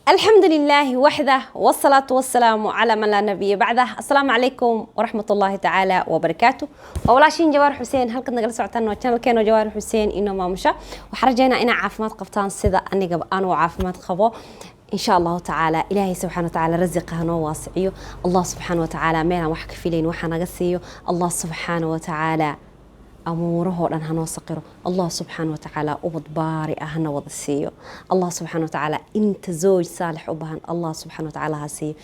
الحمد لله وحده، والصلاة والسلام على من لا نبي بعده. السلام عليكم ورحمة الله تعالى وبركاته. Walaashiin Jawaar Xuseen, halkaad nagala socotaan waa channelkeena Jawaar Xuseen inoo maamusha. Waxaan rajaynaa inaa caafimaad qabtaan sida anigaba anuu caafimaad qabo, إن شاء الله تعالى. Ilaahay subxaana watacaala rasiqa hanoo waasiciyo. Allah subxaana watacaala meelaan wax ka filayn waxa naga siiyo. Allah subxaana watacaala amuurahoo dhan hanoo saqiro. Allah subxaana watacaala ubad baari ah hana wada siiyo. Allah subxaana watacaala inta zooj saalix u baahan, Allah subxaana watacaala ha siiyo.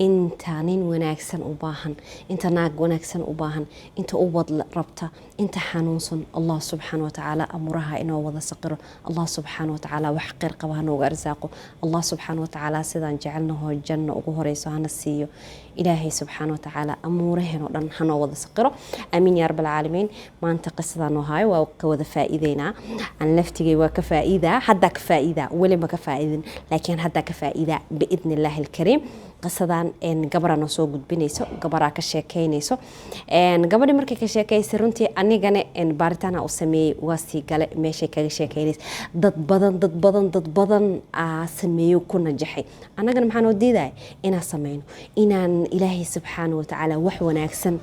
Inta nin wanaagsan u baahan, inta naag wanaagsan u baahan, inta ubad rabta, inta xanuunsan, Allah subxaana watacaala amuuraha inoo wada saqiro. Allah subxaana watacaala wax kheyr qaba hanooga arsaaqo. Allah subxaana watacaala sidaan jecelnahoo janno ugu horeyso hana siiyo. Ilaahay subxaana watacaala amuuraheen oo dhan hanoo wada saqiro. Aamiin yaa rabb alcaalamiin. Maanta qisadan oo hayo waa ka wada faa'iideynaa. Aan laftigay waa ka faa'iidaa, haddaa ka faa'iidaa, weli ma ka faa'iidin, laakiin haddaa ka faa'iidaa biidni illaahi alkariim. Qisadan gabaraa noo soo gudbinayso, gabaraa ka sheekeynayso. Gabadhi markay ka sheekaysay, runtii anigana baaritaana u sameeyey, waa sii gale meeshay kaga sheekeynaysa. Dad badan, dad badan, dad badan aa sameeyo ku najaxay. Annagana maxaa noo diidaya inaan sameyno, inaan Ilaahay subxaana watacaala wax wanaagsan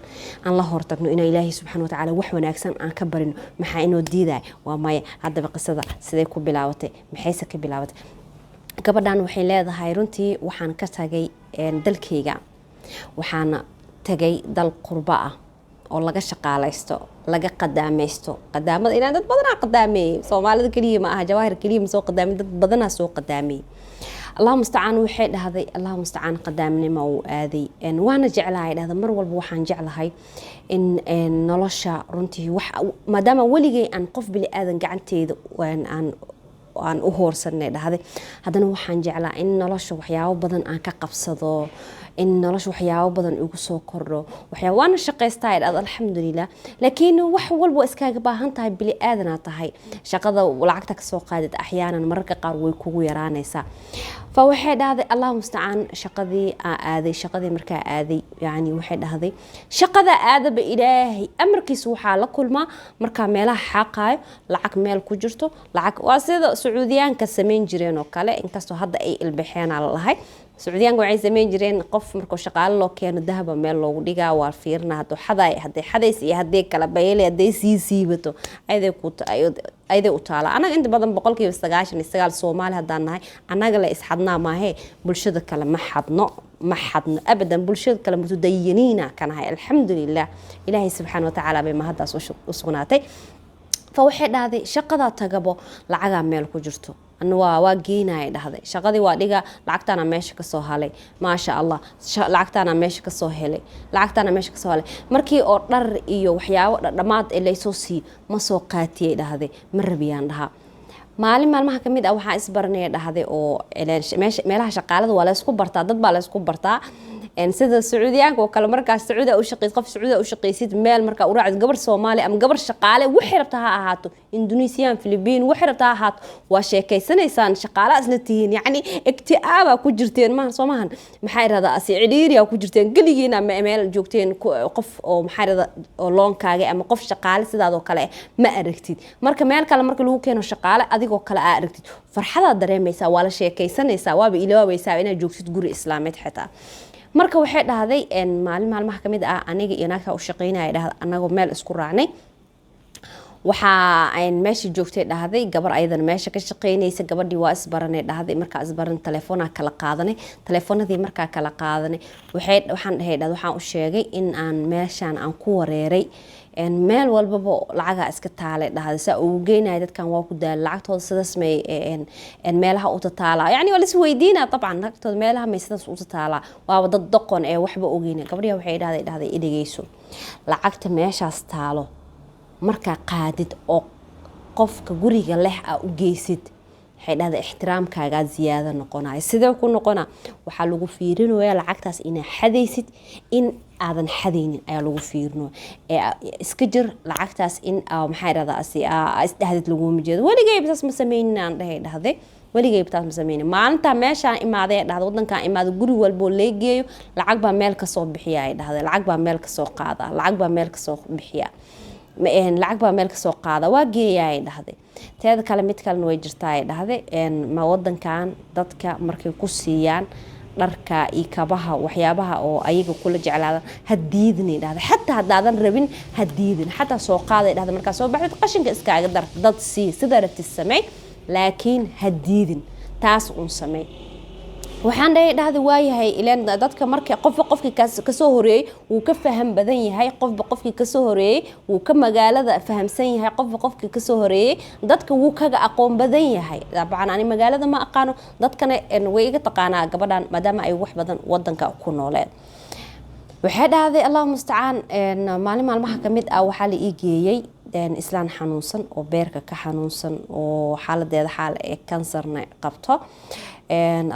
aan la hortagno, inaan Ilaahay subxaana watacaala wax wanaagsan aan ka barino? Maxaa inoo diidaya? Waa maya. Haddaba qisada siday ku bilaabatay? Maxayse ka bilaabatay? Gabadhan waxay leedahay: runtii waxaan ka tagay dalkayga, waxaana tagay dal qurbo ah oo laga shaqaalaysto, laga qadaamaysto. Qadaamada inaan dad badanaa qadaameeyey, Soomaalida keliya ma aha, Jawaahir keliya ma soo qadaamin, dad badanaa soo qadaameeyey. Allah mustacaan. Waxay dhahday, Allah mustacaan, qadaamnimo uu aaday, waana jeclahay. Dhahda, mar walba waxaan jeclahay in nolosha runtii wax, maadaama weligay aan qof bili aadan gacanteeda aan u hoorsanay, dhahday, haddana waxaan jeclaa in nolosha waxyaabo badan aan ka qabsado, in nolosha waxyaabo badan igu soo kordho. Waxyaabo waana shaqaystaa, ay dhahdo, alxamdulilah, laakiin wax walba waa iskaaga baahan tahay, bili aadanaa tahay. Shaqada lacagta kasoo qaadid axyaanan mararka qaar way kugu yaraanaysaa. Fa waxay dhahday, Allah mustacaan, shaqadii aa aaday, shaqadii markaa aaday, yani waxay dhahday, shaqada aadaba Ilaahay amarkiisa waxaa la kulmaa markaa meelaha xaaqaayo lacag meel ku jirto. Lacag waa sida Sacuudiyaanka samayn jireen oo kale, inkastoo hadda ay ilbaxeenaa la lahay. Sacuudiyaanka waxay samayn jireen, qof markuu shaqaale loo keeno, dahaba meel loogu dhigaa, waa fiirina hadduu xaday, hadday xadays iyo hadday kala bayle, hadday sii siibato, ayaday ku ayaday u taala. Annaga inta badan 99% Soomaali haddaan nahay, annaga la isxadnaa maahee, bulshada kale ma xadno, ma xadno abadan. Bulshada kale mutadayiniina ka nahay, alxamdulilah. Ilaahay subxaana watacaala bay mahaddaas u sugnaatay. Fa waxay dhahday, shaqadaa tagabo lacagaa meel ku jirto, ana waa geynaya, dhahday. Shaqadii waa dhiga, lacagtaana meesha kasoo halay, maasha Allah, lacagtaana meesha kasoo helay, lacagtaana meesha kasoo helay. Markii oo dhar iyo waxyaabo dhadhamaad ee laysoo siiyo, ma soo qaatiyay, dhahday, ma rabiyaan dhahaa. Maalin maalmaha kamid ah waxaa isbaranaya, dhahday, oo meesha meelaha shaqaalada waa laysku bartaa, dad baa laysku bartaa, sida Sacuudiyaanka oo kale. Markaas Sacuudiya u shaqeysid, qof Sacuudiya u shaqeysid, meel markaa u raacid gabar Soomaali ama gabar shaqaale, waxay rabtaa ha ahaato, Indonesian, Philippine, waxay rabtaa ha ahaato, waa sheekeysanaysaan, shaqaale isla tihiin, yacni igti'aabaa ku jirteen maaha, soo maahan? Maxaa irahdaa, asi cidhiiriyaa ku jirteen geligiina meel joogteen, qof oo, maxaa irahdaa, oo loonkaaga ama qof shaqaale sidaadoo kale ma aragtid. Marka meel kale marka lagu keeno shaqaale adigoo kale aa aragtid, farxadaad dareemaysaa, waa la sheekaysanaysaa, waaba ilaabaysaa inaad joogtid guri islaameed xitaa. Marka waxay dhahday, maalin maalmaha kamid ah, aniga iyo naagta u shaqeynaya, dhahda, anagoo meel isku raacnay, waxaa meesha joogtay, dhahday, gabar ayadana meesha ka shaqeynaysa. Gabadhii waa isbaranay, dhahday. Markaa isbaran, telefoonaa kala qaadanay. Telefoonadii markaa kala qaadanay, waxay waxaan dhahay, dhahday, waxaan u sheegay in aan meeshaan aan ku wareeray, meel walbaba lacagaa iska taalay, dhahday, saa ugu geynaya dadkan waa ku daala, lacagtooda sidaas may meelaha u tataalaa? Yani waa lis weydiinaa dabcan, lacagtooda meelaha may sidaas u tataalaa? Waaba dad doqon ee waxba ogeyna. Gabadhiya waxay dhahday, idhageyso, lacagta meeshaas taalo markaa qaadid oo qofka guriga leh aa u geysid, waxay dhahday, ixtiraamkaagaa ziyaado noqonaya. Sidee ku noqona? Waxaa lagu fiirinayaa lacagtaas inaa xadaysid, in aadan xadaynin ayaa lagu fiirinaya. Ee iska jir lacagtaas in, maxaa dhahdaa, isdhahdid laguma jeedo. Weligayba saas ma sameynin, aan dhahay, dhahday, weligayba taas ma sameynin. Maalintaa meeshaan imaaday, dhahday, wadankaan imaaday, guri walboo lee geeyo lacag baa meel kasoo bixiya, ay dhahday, lacag baa meel kasoo qaada, lacag baa meel kasoo bixiya. Lacag baa meel kasoo qaada, waa geeyaa, ay dhahday. Teeda kale, mid kalena way jirtaa, ay dhahday. Ma wadankan dadka markay ku siiyaan dharka iyo kabaha, waxyaabaha oo ayaga kula jeclaada, ha diidinay dhahda. Xataa haddaadan rabin, ha diidin. Xataa soo qaaday dhahda. Markaa soo baxdid, qashinka iskaaga dar, dad sii, sidaa rabtid samey, laakiin ha diidin, taas uun samey. Waxaan dhahay, dhahda, waayahay. Ileen dadka marka qofba qofkii kasoo horeeyey wuu ka faham badan yahay, qofba qofkii kasoo horeeyey wuu ka magaalada fahamsan yahay, qofba qofkii kasoo horeeyey dadka wuu kaga aqoon badan yahay. Dabcan ani magaalada ma aqaano, dadkana way iga taqaanaa gabadhan, maadaama ay wax badan wadanka ku nooleen. Waxay dhahday, Allahu mustacaan, maalin maalmaha kamid ah waxaa la ii geeyey islaan xanuunsan oo beerka ka xanuunsan, oo xaaladeeda xaal ee kansarna qabto.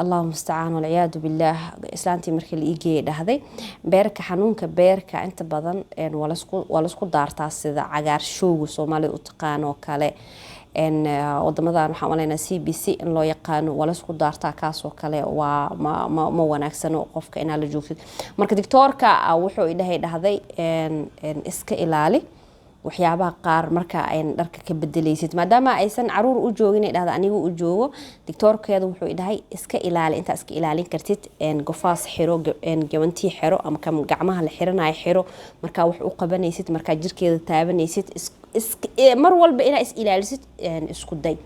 Allahu mustacaan, walciyaadu billaah. Islaantii markii la ii geeyey, dhahday, beerka, xanuunka beerka inta badan waa laisku daartaa, sida cagaarshowga Soomaalida u taqaan oo kale. Wadamadan waxaan umaleynaa CBC in loo yaqaano. Waa laisku daartaa kaasoo kale, waa ma wanaagsano qofka inaa la joogtid. Marka doctoorka wuxuu idhahay, dhahday, iska ilaali waxyaabaha qaar marka ay dharka ka bedelaysid, maadaama aysan caruur u joogin, ay dhahda, anigu u joogo. Doctoorkeeda wuxuu idhahay, iska ilaali intaa iska ilaalin kartid, gofaas xiro, gawantii xiro, ama gacmaha la xiranayo xiro markaa wax u qabanaysid, markaa jirkeeda taabanaysid, mar walba inaa is ilaalisid isku day.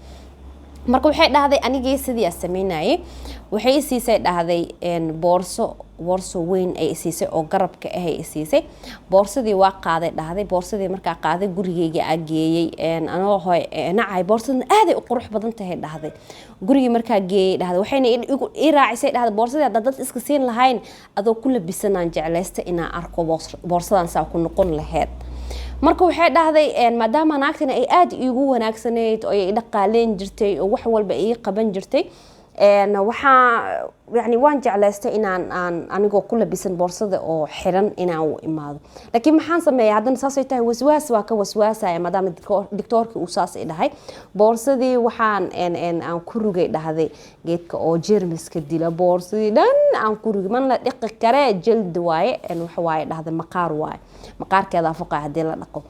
Marka waxay dhahday, anigii sidii aan sameynayay, waxay isiisay, dhahday, boorso, boorso weyn ay isiisay oo garabka ah ay isiisay. Boorsadii waa qaaday, dhahday. Boorsadii markaa qaaday, gurigeyga aa geeyey, anoo hoy nacay, boorsadan aaday u qurux badan tahay, dhahday. Gurigii markaa geeyey, dhahday, waxayna ii raacisay, dhahday, boorsadii haddaa dad iska siin lahayn, adoo ku labisanaan jeclaysta inaan arko boorsadan saa ku noqon laheyd. Marka waxay dhahday, maadaama naagtana ay aada iigu wanaagsanayd oo ay dhaqaaleyn jirtay oo wax walba ii qaban jirtay, waxaa yani waan jeclaystay inaan aan anigoo ku labisan boorsada oo xiran inaan u imaado. Laakiin maxaan sameeya haddana? Saasay tahay, waswaas waa ka waswaasaya, maadaama doctoorkii uu saas i dhahay. Boorsadii waxaan aan ku rugay, dhahday, geedka oo jermiska dila. Boorsadii dhan aan ku rugay, man la dhiqi karee, jaldi waaye, waxa waaye, dhahday, maqaar waaye, maqaarkeeda fuqa haddii la dhaqo.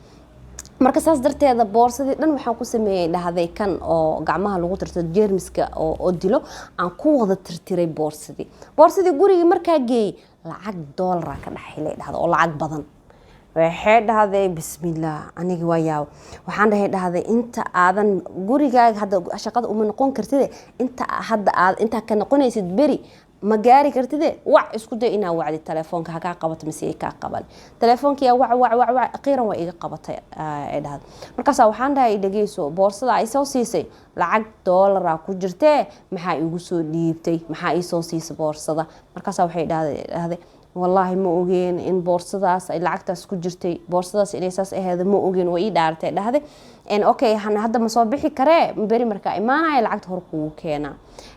Marka saas darteeda boorsadii dhan waxaan ku sameeyey, dhahday, kan oo gacmaha lagu tirtiro, jeermiska oo dilo, aan ku wada tirtiray boorsadii. Boorsadii gurigii markaa geeyey, lacag doolara ka dhex helay, dhahday, oo lacag badan. Waxay dhahday, bismillaah, anigi waa yaabo. Waxaan dhahay, dhahday, inta aadan gurigaaga hadda shaqada uma noqon kartide, inta hadda aad intaa ka noqonaysid beri ma gaari kartide, wac, isku day inaa wacdi telefoonka, hakaa qabato mise ay kaa qaban. Telefoonkiyaa wac, wac, wac, wac, akhiiran waa iga qabatay, ay dhahday. Markaasaa waxaan dhahay, dhegeyso, boorsada ay soo siisay lacag doolara ku jirtee, maxaa igu soo dhiibtay? Maxaa ii soo siisay boorsada? Markaasaa waxay dhahday, wallaahi ma ogeen in boorsadaas ay lacagtaas ku jirtay, boorsadaas inay saas aheeda ma ogeen, waa ii dhaaratay, dhahday. Okay, hadda ma soo bixi karee, beri markaa imaanaya lacagta hor kugu keenaa.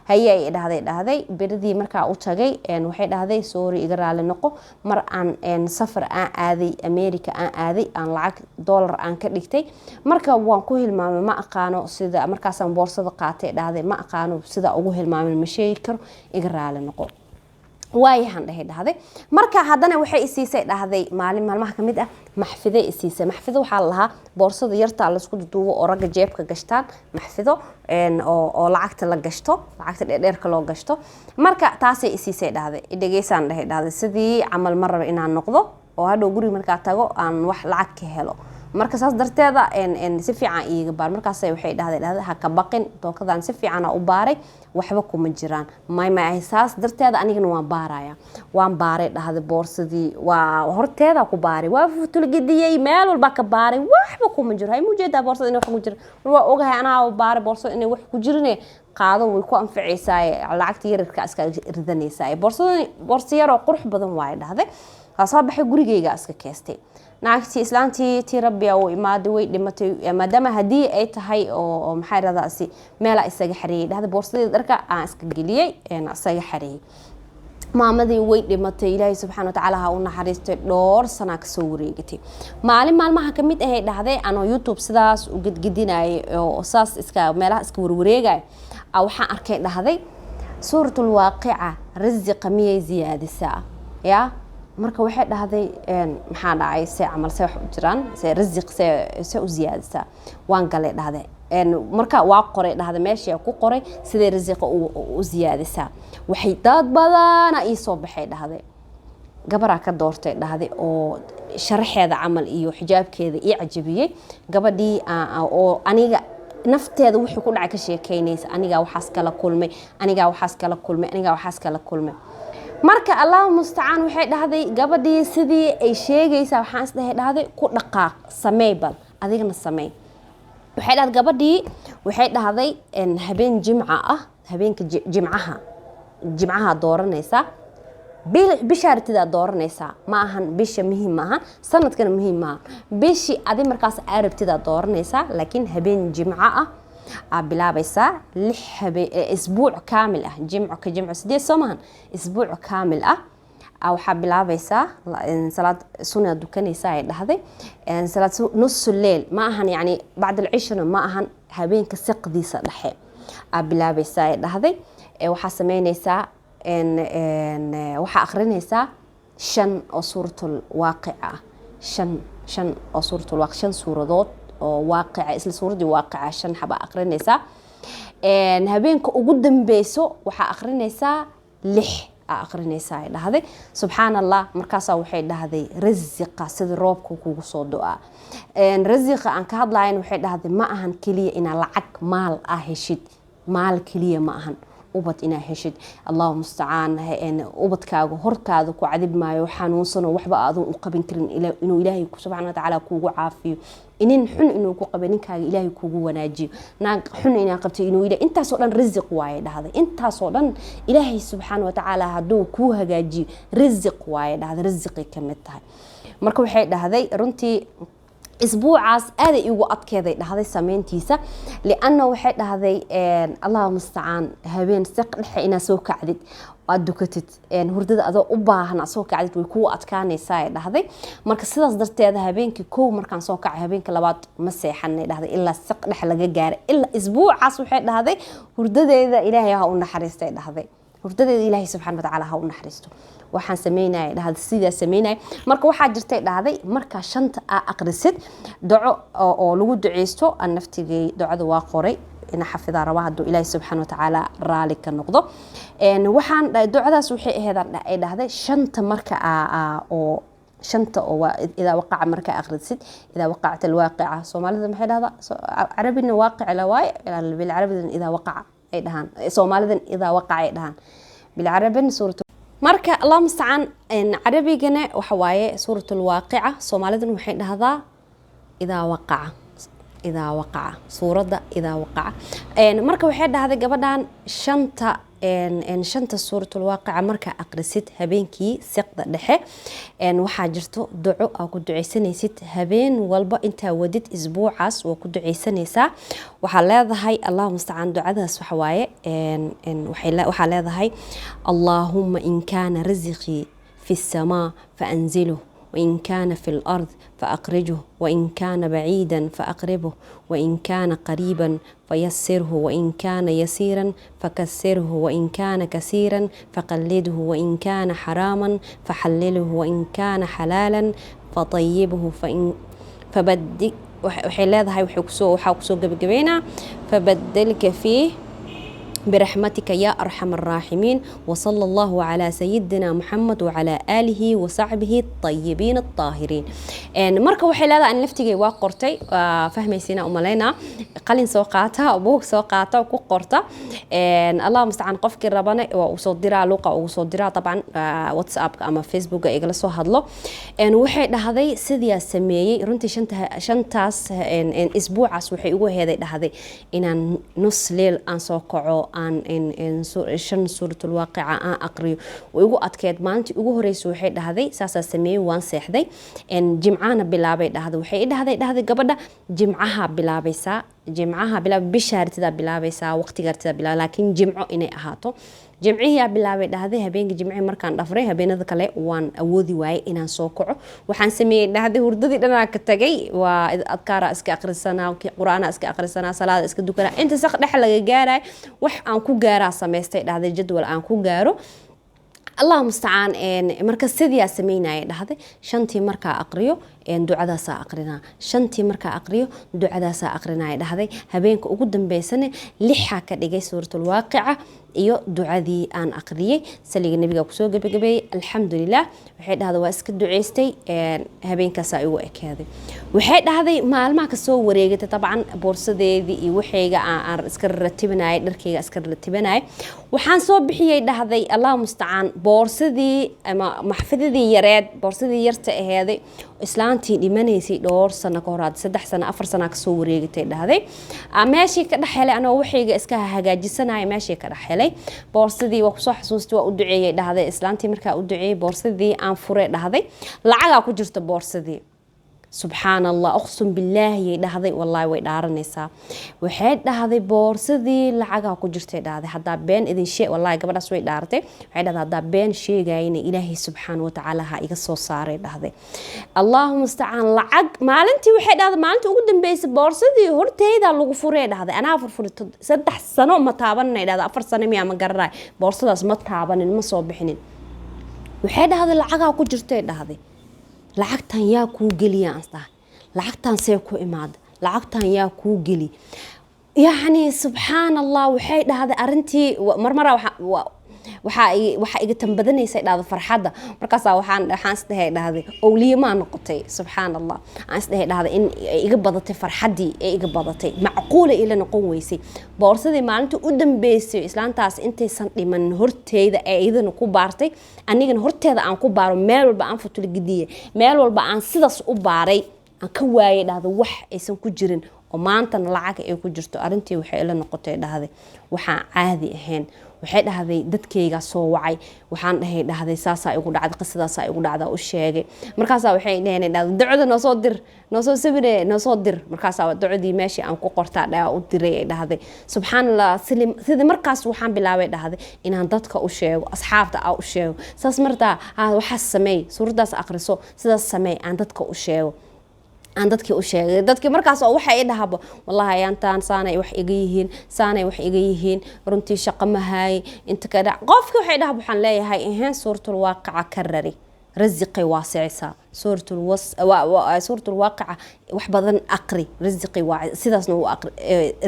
Haye, ay dhahday. Beridii markaa u tagay, waxay dhahday, sorry, iga raali noqo, mar aan safar aan aaday, America aan aaday, aan lacag dollar aan ka dhigtay, marka waan ku hilmaamay, ma aqaano sida markaasaan boorsada qaatay, dhahday, ma aqaano sida ugu hilmaamin, ma sheegi karo, iga raali noqo. Waayahan dhahay, dhahday. Marka haddana waxay isiisay, dhahday, maalin maalmaha kamid ah maxfiday isiisay. Maxfido waxaa la lahaa boorsada yartaa laisku duduubo oo ragga jeebka gashtaan, maxfido oo lacagta la gashto, lacagta dheerdheerka loo gashto. Marka taasay isiisay, dhahday. Dhegeysaan dhahay, dhahday, sidii camal ma raba inaan noqdo oo hadhow guriga markaa tago aan wax lacag ka helo. Marka saas darteeda si fiican iiga baar. Markaas waxay dhahday, ha ka baqin, tookadan si fiicana u baaray, waxba kuma jiraan. May may, saas darteeda anigana waan baaraya. Waan baaray, dhahday, boorsadii waa horteeda ku baaray, waa futulgediyey, meel walba ka baaray, waxba kuma jiro. Hay mujeedaa boorsada inay wax ku jiro? Waa ogahay, anaa baaray boorsada inay wax ku jirine, qaado, way ku anficaysaa, lacagta yararka iska ridanaysaa. Boorsadani boorsa yaroo qurux badan waaye, dhahday. Waa soo baxay, gurigeyga iska keestay. Naagtii, islaantii tii rabbiga uu imaaday, way dhimatay. Maadaama haddii ay tahay oo maxaa irahdaasi, meelaa isaga xareeyay, dhahday, boorsadii dharka aan iska geliyey, isaga xareeyey. Maamadii way dhimatay, Ilaahay subxaana watacaala ha u naxariistay. Dhowr sanaa kasoo wareegatay. Maalin maalmaha kamid ahay, dhahday, anoo YouTube sidaas u gedgedinayay oo saas iska meelaha iska warwareegay, waxaan arkay, dhahday, Suuratul Waaqica rasiqa miyay ziyaadisaa? Ya Marka waxay dhahday, maxaa dhacay? See camal, see wax u jiraan? See rasiq see u ziyaadisaa? Waan galay, dhahday. Marka waa qoray, dhahday, meeshii ku qoray sidee rasiqa u ziyaadisaa. Waxay dad badana ii soo baxay, dhahday. Gabaraa ka doortay, dhahday, oo sharaxeeda camal iyo xijaabkeeda ii cajabiyey. Gabadhii oo aniga nafteeda wuxuu ku dhacay ka sheekeynaysa, anigaa waxaas kala kulmay, anigaa waxaas kala kulmay, anigaa waxaas kala kulmay. Marka Allahu mustacaan, waxay dhahday, gabadhii sidii ay sheegaysaa waxaan isdhahay, dhahday, ku dhaqaaq, samey, bal adigna samey. Waxay dhahday gabadhii, waxay dhahday, habeen jimca ah, habeenka jimcaha, jimcaha dooranaysaa, bisha aragtidaa dooranaysaa. Ma ahan bisha muhiim ma ahan, sanadkana muhiim maahan, bishii adi markaas aa rabtidaa dooranaysaa, laakiin habeen jimco ah aa bilaabaysaa, 6 habeen, isbuuc kaamil ah, jimco ka jimco 8 soo maahan, isbuuc kaamil ah waxaa bilaabaysaa salaad sunna dukanaysaa, ay dhahday, salaad nusu leel ma ahan, yani bacd alcishna ma ahan, habeenka siqdiisa dhexe aa bilaabaysaa, ay dhahday. Waxaa sameynaysaa, waxaa akrinaysaa shan oo suuratul waaqica ah, shan oo suuratul waaqi, shan suuradood oo waaqica, isla suuraddii waaqica shan xaba akrinaysaa. Habeenka ugu dambeyso waxaa akrinaysaa lix aa akrinaysaa, ay dhahday. Subxaan Allah, markaasaa waxay dhahday rasiqa sida roobka kugu soo do-aa. Rasiqa aan ka hadlayan, waxay dhahday, ma ahan keliya inaa lacag maal ah heshid, maal keliya ma ahan, ubad inaa heshid, Allahu mustacaan, ubadkaaga hortaada ku cadib maayo, xanuunsano waxba aadan u qaban karin, inuu Ilaahay subxana watacaala kuugu caafiyo, inin xun inuu ku qaba ninkaaga Ilaahay kuugu wanaajiyo, naag xun inaa qabtay inuu Ilahay, intaasoo dhan risiq waaye, dhahday. Intaasoo dhan Ilaahay subxaana watacaala hadduu kuu hagaajiyo risiq waaye, dhahday, risiqay ka mid tahay. Marka waxay dhahday, runtii isbuucaas aaday igu adkeeday, dhahday, sameyntiisa, lianna waxay dhahday, Allahu mustacaan, habeen siq dhexe inaad soo kacdid, aad dukatid, hurdada adoo u baahan aad soo kacdid, way kugu adkaanaysaa, ay dhahday. Marka sidaas darteeda habeenkii kow markaan soo kacay, habeenka labaad ma seexanay, dhahday, ilaa siq dhexe laga gaaray. Ilaa isbuucaas, waxay dhahday, hurdadeeda Ilaahay ha u naxariistay, dhahday, hurdadeeda Ilaahay subxana watacaala ha u naxariisto. Waxaan sameynaya, dhahday, sidaa sameynaya. Marka waxaa jirtay, dhahday, markaa shanta aa aqrisid, duco oo lagu duceysto. Aan naftigay ducada waa qoray, ina xafidaa raba hadduu Ilaahay subxaana watacaala raali ka noqdo. Waxaan ducadaas waxay ahayd, ay dhahday, shanta marka oo shanta oo waa idaa waqaca markaa akhrisid, idaa waqacat alwaaqica. Soomaalida maxay dhahdaa? Carabina waaqic la waaye, bilcarabina idaa waqaca ay dhahaan, Soomaalidan idaa waqaca ay dhahaan, bilcarabin suurat. Marka Allah mustacaan, carabigana waxa waaye suurat alwaaqica, Soomaalidan waxay dhahdaa idaa waqaca, idaa waqaca, suuradda idaa waqaca. Marka waxay dhahday gabadhan, shanta suuratulwaaqica markaa aqrisid habeenkii siqda dhexe, waxaa jirto duco aa ku duceysanaysid habeen walba intaa wadid isbuucaas. Waa ku duceysanaysaa. Waxaa leedahay, Allahu mustacaan, ducadaas waxa waaye, waxaa leedahay: "Allaahuma in kaana risiqii fi السماء فأنزله، وإن كان في الأرض فأخرجه، وإن كان بعيدا فأقربه، وإن كان قريبا فيسره، وإن كان يسيرا فكثره، وإن كان كثيرا فقلله، وإن كان حراما فحلله، وإن كان حلالا فطيبه، فإن فبدي." Waxay leedahay, waxaa kusoo gebagabeynaa: "فبارك فيه برحمتك يا أرحم الراحمين، وصلى الله على سيدنا محمد وعلى آله وصحبه الطيبين الطاهرين." Marka waxay leedahay, an laftigay waa qortay, waa fahmaysiina umalaynaa. Qalin soo qaata, buug soo qaata, ku qorta. Allah mustacaan, qofkii rabana waa uu soo diraa, luuqa ugu soo diraa dabcan, WhatsAppka ama Facebooka igala soo hadlo. Waxay dhahday, sidiyaa sameeyey. Runtii shantaas isbuucaas waxay ugu heeday, dhahday, inaan nus leel aan soo kaco, aan shan suuratulwaaqica aan aqriyo. Way igu adkeed maalintii ugu horreysay. Waxay dhahday, saasaa sameeyey, waan seexday. Jimcahana bilaabay, dhahday. Waxay dhahday gabadha, jimcaha bilaabaysaa, jimcaha bilaab, bisha hartidaa bilaabaysaa, waqtiga hartidaa bilaab, laakiin jimco inay ahaato. Jimcihiyaa bilaabay, dhahday. Habeenka jimcihii markaan dhafray, habeenada kale waan awoodi waayey inaan soo kaco. Waxaan sameeyey, dhahday, hurdadii dhanaa ka tagay. Waa adkaara iska akhrisanaa, Qur-aana iska akhrisanaa, salaada iska dukanaa, inta saq dhex laga gaarayo. Wax aan ku gaaraa samaystay, dhahday, jadwal aan ku gaaro. Allah mustacaan. Marka sidiyaa sameynaya dhahday, shantii markaa aqriyo ducadaasaa aqrinaa, shantii markaa aqriyo ducadaasaa aqrinaya dhahday. Habeenka ugu dambeysana lixaa ka dhigay, Suuratulwaaqica iyo ducadii aan aqriyey, saliga Nebiga kusoo gebagabeeyey, alxamdulilah. Waxay dhahday waa iska duceystay, habeenkaasaa igu ekaaday. Waxay dhahday maalmaha kasoo wareegatay, dabcan boorsadeedii iyo waxayga aan iska ratibinayay, dharkayga iska ratibinayay, waxaan soo bixiyey dhahday, Allah mustacaan, boorsadii ama maxfidadii yareed, boorsadii yarta aheeday islaantii dhimanaysay dhowr sano ka hor, 3 sano 4 sana kasoo wareegatay dhahday. Meeshii ka dhex helay anoo waxayga iska hagaajisanaya, meeshii ka dhex helay boorsadii, waa kusoo xasuustay, waa u duceeyey dhahday islaantii. Markaa u duceeyey, boorsadii aan furay dhahday, lacagaa ku jirta boorsadii. Subxaan Allah, uqsum billaahiyay dhahday, wallaahi way dhaaranaysaa. Waxay dhahday boorsadii lacagaa ku jirtay dhahday. Haddaa been idin shee, wallahi gabadhaas way dhaaratay. Waxay dhahday haddaa been sheegayna Ilaahay subxaana watacaala ha iga soo saaray dhahday. Allahu mustacaan. Lacag maalintii, waxay dhahday, maalintii ugu dambeysay boorsadii horteyda lagu furay dhahday, anaa furfuray. 3 sano ma taabanay dhahday, 4 sano miyaa ma garanay, boorsadaas ma taabanin, ma soo bixinin. Waxay dhahday lacagaa ku jirtay dhahday. Lacagtan yaa kuu geliya aan dhahay, lacagtan see ku imaada, lacagtan yaa kuu geli? Yacni subxaan Allah. Waxay dhahday arrintii marmara waxaa iga tambadanaysay dhahda farxadda. Markaasaa waxaan isdhehay dhahday owliye maa noqotay. Subxaan Allah, aan isdhehay dhahday in iga badatay farxaddii ee iga badatay, macquula ila noqon weysay. Boorsadii maalinta u dambeysay islaantaas intaysan dhiman horteyda ee iyadana ku baartay, anigana horteeda aan ku baaro, meel walba aan futulgediye, meel walba aan sidaas u baaray, aan ka waayay dhahda wax aysan ku jirin oo maantana lacag ay ku jirto. Arrintii waxay ila noqotay dhahday waxaan caadi ahayn. Waxay dhahday dadkaygaa soo wacay, waxaan dhahay dhahday saasaa igu dhacday, qisadaasaa igu dhacda u sheegay. Markaasaa waxay dhaheen dhahday ducada noo soo dir, noo soo sawire, noo soo dir. Markaasaa ducadii meeshii aan ku qortaa dhaa u diray ay dhahday. Subxaan Allah, sidii markaas waxaan bilaabay dhahday inaan dadka u sheego, asxaabta aa u sheego, saas martaa waxaas sameey, suuradaas aqriso, sidaas sameey, aan dadka u sheego, aan dadkii u sheegay. Dadkii markaas oo waxay dhahaba wallahi ayaantaan saanay wax iga yihiin, saanay wax iga yihiin, runtii shaqo ma haay inta ka dhac. Qofkii waxay dhahaba waxaan leeyahay iheen Suuratul Waaqica ka rari, rasiqay waasicaysaa. Suuratul Waaqica wax badan aqri, rasiqay waa sidaasna u aqri,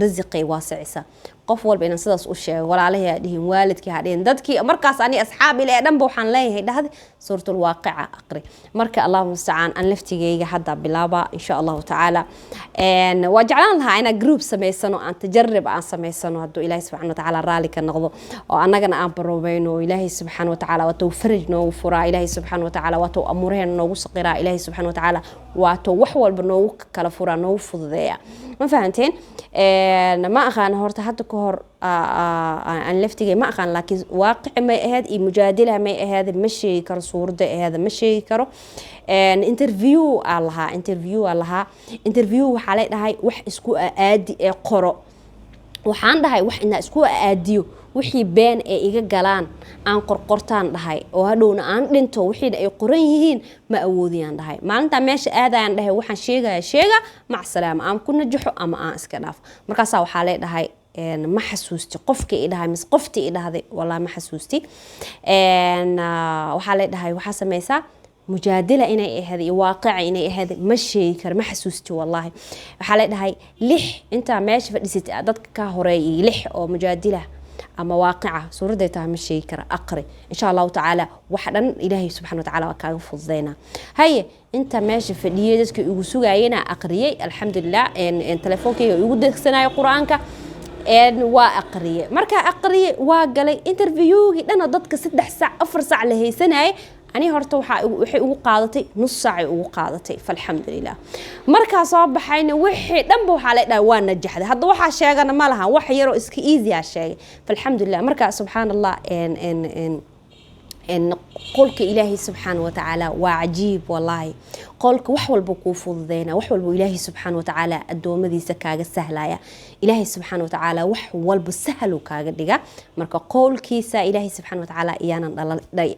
rasiqay waasicaysaa. Qof walba inaan sidaas u sheego, walaalahii ha dhihin, waalidkii ha dhihin, dadkii markaas ani asxaab ile ee dhanba waxaan leeyahay dhahdi Suuratul Waaqica aqri. Marka Allahu mustacaan, aan laftigeyga hadda bilaaba insha Allahu tacaala. Waa jeclaan lahaa inaan group samaysano, aan tajarib aan samaysano, hadduu Ilaahay subxana watacaala raalli ka noqdo, oo annagana aan baroobayno, oo Ilaahay subxaana watacaala waatou faraj noogu furaa, Ilaahay subxaana watacaala waatou amuuraheena noogu saqiraa, Ilaahay subxaana watacaala waatou wax walba noogu kala furaa, noogu fududeeya. Ma fahanteen? Ma aqaan horta hadda ka hor aan laftigay ma aqaan, laakiin Waaqici may ahayd iyo Mujaadila may ahayd, ma sheegi karo. Suuradda ahayd ma sheegi karo. Interview aa lahaa, interview aa lahaa, interview waxaa lay dhahay wax isku aadi ee qoro. Waxaan dhahay wax inaa isku aadiyo, wixii been ee iga galaan aan qorqortaan dhahay, oo hadhowna aan dhinto wixiina ay qoran yihiin ma awoodiyaan dhahay. Maalintaa meesha aadayaan dhahay waxaan sheegaya sheega, mac salaama, aan ku najaxo ama aan iska dhaafo. Markaasaa waxaa lay dhahay, ma xasuusti qofkii i dhahay mise qoftii i dhahday, walaa ma xasuusti. Waxaa lay dhahay waxaa sameysaa Mujaadila inay ahayd iyo Waaqica inay ahayd, ma sheegi karo, ma xasuusti wallaahi. Waxaa lay dhahay lix intaa meesha fadhisatay dadka ka horeeya iyo lix oo Mujaadila ama Waaqica suuradday tahay ma sheegi kara aqri, insha Allahu tacaala wax dhan Ilaahay subxana watacaala waa kaaga fududeynaa. Haye, inta meesha fadhiyey dadka igu sugayena aqriyey, alxamdulilah. Telefoonkayga igu degsanayo Qur-aanka waa aqriye. Markaa aqriye waa galay interviewgii dhana, dadka 3 sac 4 sac la haysanayay, ani horta waxay ugu qaadatay nus saacay ugu qaadatay, falxamdulilah. Markaa soo baxayna wixii dhanba waxaa la dhahay waa najaxday. Hadda waxaa sheegana ma laha, wax yaroo iska easy aa sheegay, falxamdulilah. Marka subxaan Allah, qolka Ilaahay subxaana watacaala waa cajiib wallaahi. Qolka wax walba kuu fududeyna, wax walba Ilaahay subxaana watacaala adoomadiisa kaaga sahlaya, Ilaahay subxaana watacaala wax walba sahlu kaaga dhiga. Marka qowlkiisa Ilaahay subxaana watacaala iyaanan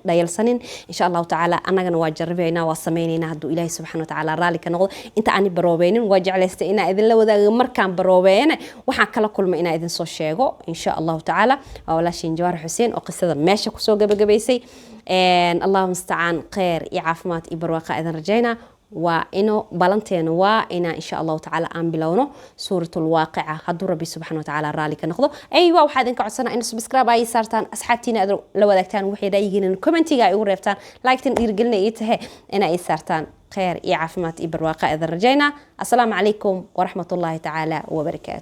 dhayalsanin. Insha Allahu tacaala annagana waa jarabeynaa, waa sameyneynaa hadduu Ilaahay subxaana watacaala raalli ka noqdo. Inta aani baroobeynin waa jeclaystay inaa idinla wadaago, markaan baroobeeyana waxaan kala kulmay inaa idin soo sheego insha Allahu tacaala. Waa walaashiin Jawaar Xuseen oo qisada meesha kusoo gabagabaysay. Allahu mustacaan. Kheyr iyo caafimaad iyo barwaaqa idin rajaynaa. Waa ino balanteena, waa inaa insha Allahu tacaala aan bilowno Suuratulwaaqica, hadduu Rabbi subxana wa tacaala raalli ka noqdo. Aywa, waxaa idinka codsanaa in subscribe ay saartaan, asxaabtiina aad la wadaagtaan, waxay ra'yigiina commentiga ay ugu reebtaan, like-tan dhiirigelina ii tahe ina ay saartaan. Kheyr iyo caafimaad iyo barwaaqa idin rajaynaa. Assalaamu calaykum waraxmat ullahi tacaala wabarakaatu.